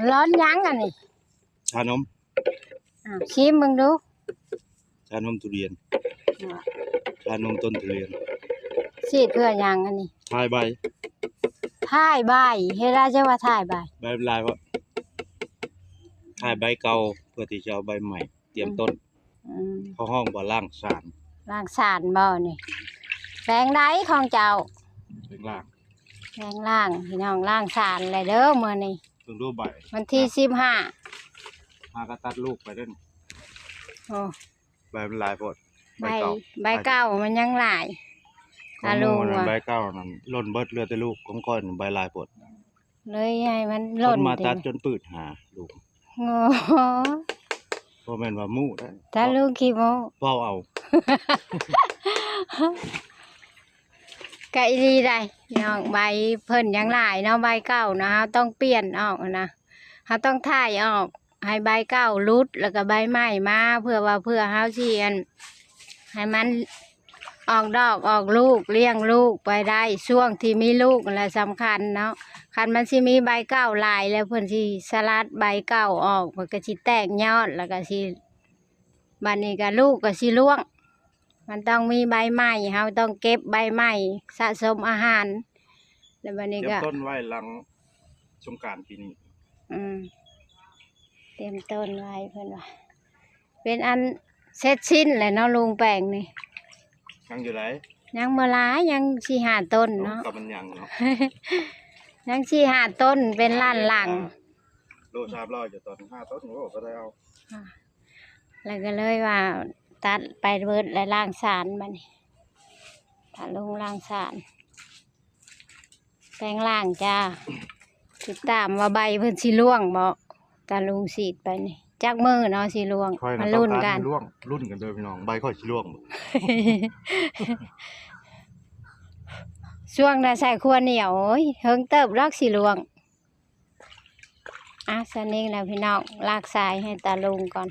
ຮ້ອນຫຍັງອັນນີ້? ຊານົມ. ອ້າວ ຊີມເບິ່ງດູ. ຊານົມທຸລຽນ. ຊານົມຕົ້ນທຸລຽນ. ສີດເພື່ອຫຍັງອັນນີ້? ຖ່າຍໃບ. ຖ່າຍໃບ? ເຮັດລະຈັ່ງວ່າຖ່າຍໃບ? ໃບມັນຫຼາຍເພາະ ຖ່າຍໃບເກົ່າ ເພື່ອທີ່ຈະເອົາໃບໃໝ່ ຕຽມຕົ້ນ. ອືມ ເຂົາຮ້ອງວ່າລ້າງສານ. ລ້າງສານບໍ່ນີ້? ແປງໃດຂອງເຈົ້າ? ແປງລ້າງ. ແປງລ້າງ ພີ່ນ້ອງ ລ້າງສານແລ້ວເດີມື້ນີ້. ເບິ່ງດູໃບ ວັນທີສິບຫ້າ ຫາກໍຕັດລູກໄປເດີນີ້. ໂອ້ ໃບມັນຫຼາຍໂພດ. ໃບ ໃບເກົ່າ ໃບເກົ່າມັນຍັງຫຼາຍ. ຂອງໝູ່ນັ້ນ ຕາລຸງວ່າ ໃບເກົ່ານັ້ນຫຼົ່ນເບິດ ເຫຼືອແຕ່ລູກ. ຂອງຂ້ອຍນັ້ນໃບຫຼາຍໂພດ ເລີຍໃຫ້ມັນຫຼົ່ນ. ຄົນມາຕັດ ຕິ ຈົນປືດຫາລູກ. ໂອ້ ບໍ່ແມ່ນວ່າໝູ່ເດ້ ຕາລຸງຂີ້ໂມ້ ເວົ້າເອົາ. ກະອີ່ຫຼີໃດ໋ ພີ່ນ້ອງ ໃບເພິ່ນຍັງຫຼາຍເນາະ ໃບເກົ່ານະ ເຮົາຕ້ອງປ່ຽນອອກນະ ເຮົາຕ້ອງຖ່າຍອອກ ໃຫ້ໃບເກົ່າຫຼຸດ ແລ້ວກໍໃບໃໝ່ມາ ເພື່ອວ່າ ເພື່ອເຮົາຊິ ອັນ ໃຫ້ມັນອອກດອກອອກລູກ ລ້ຽງລູກໄປໄດ້. ຊ່ວງທີ່ມີລູກນັ້ນແຫຼະສຳຄັນເນາະ ຄັນມັນຊິມີໃບເກົ່າຫຼາຍແລ້ວ ເພິ່ນຊິສະຫຼັດໃບເກົ່າອອກ ເພິ່ນກໍຊິແຕກຍອດ ແລ້ວກໍຊິ ບັດນີ້ກໍລູກກໍຊິລ່ວງ ມັນຕ້ອງມີໃບໃໝ່ ເຮົາຕ້ອງເກັບໃບໃໝ່ ສະສົມອາຫານ ແລ້ວບັດນີ້ກໍ ຕຽມຕົ້ນໄວ້ຫຼັງສົງການປີນີ້. ອືມ ຕຽມຕົ້ນໄວ້ເພິ່ນວ່າ ເປັນອັນເສັດສິ້ນແຫຼະເນາະ ລຸງແປງນີ້. ຍັງຢູ່ໃດ໋? ຍັງບໍ່ຫຼາຍ ຍັງສີ່ຫ້າຕົ້ນເນາະ ກໍມັນຍັງເນາະ ຍັງສີ່ຫ້າຕົ້ນ ເປັນລ້ານຫຼັງ. ໂລສາມຮ້ອຍຢູ່ຕອນຫ້າຕົ້ນ ໂອ້ ກໍໄດ້ເອົາ ແລ້ວກໍເລີຍວ່າຕັດໄປເບິດ ແລ້ວລ້າງສານບັດນີ້ ຕາລຸງລ້າງສານ ແປງລ້າງຈ້າ. ຕິດຕາມວ່າໃບເພິ່ນຊິລ່ວງບໍ່ ຕາລຸງສີດໄປນີ້ ຈັກມື້ເນາະຊິລ່ວງ ມາລຸ້ນກັນ ລຸ້ນກັນເດີພີ່ນ້ອງ ໃບຂ້ອຍຊິລ່ວງບໍ່. ຊ່ວງໃດໃສ່ຂົ້ວໜຽວ ໂອ້ຍ ເຫິງເຕີບດອກຊິລ່ວງ. ອ່ະ ຊັ້ນນີ້ແຫຼະພີ່ນ້ອງ ລາກສາຍໃຫ້ຕາລຸງກ່ອນ.